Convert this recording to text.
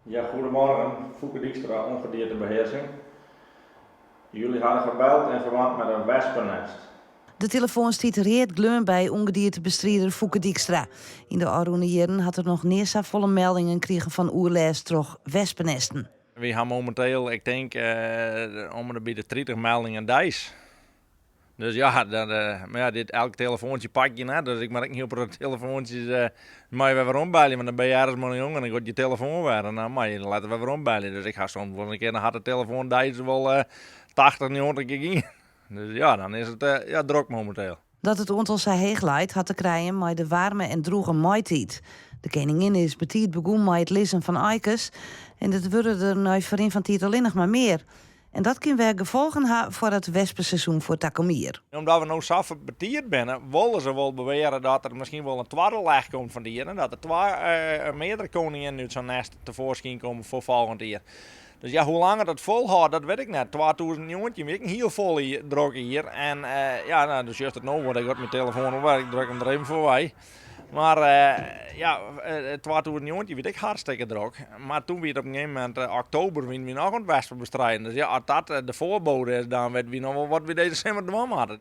Ja, goedemorgen. Foeke Dijkstra, ongediertebeheersing. Jullie hadden gebeld in verband met een wespennest. De telefoan stiet readgleon by ûngediertebestrider Foeke Dijkstra. Yn de ôfrûne jierren hat er noch nea safolle meldingen krigen fan oerlêst troch wespenesten. Wy ha mominteel, ik tink, om en by de 30 meldingen deis. Dus ja, dat, mar ja, dit, elk telefoantsje pak je net. Dus ik moat ek in hiel protte telefoantsjes uh, mei wer werombelje. Want dan bin je ergens mei in jonge en dan giet je telefoan wer. En dan moat je letter wer werombelje. Dus ik ha soms wol in kear in harte telefoan deis wol 80, 90 kear gien. Dus ja, dan is it ja, drok mominteel. Dat it oantal sa heech leit hat te krijen mei de waarme en drûge maitiid. De keninginne is betiid begûn mei it lizzen fan aikes en dat wurde der nei ferrin fan tiid allinnich mar mear. En dat kin wer gefolgen ha foar it wespeseizoen foar takom jier. Omdat we no sa betiid binne, wolle se wol beweare dat der miskien wol in twadde lech komt fan it jier en dat der twa meardere koninginnen út sa'n nest tefoarskyn komme foar folgjend jier. Dus ja, hoe lang dat folhâldt, dat wit ik net. 2019 wie ek in hiel fol jier, drok jier. En ja, no, do sjochst it no wol, ik got myn telefoan op, ik druk him der even foarby. Mar ja, 2019 wie it ek hartstikke drok. Mar toen wie it op in gegeven momint oktober, wiene wy noch oan it wespen bestrijden. Dus ja, as dat de foarbode is, dan witte wy noch wol wat wy dizze simmer dwaan moatte.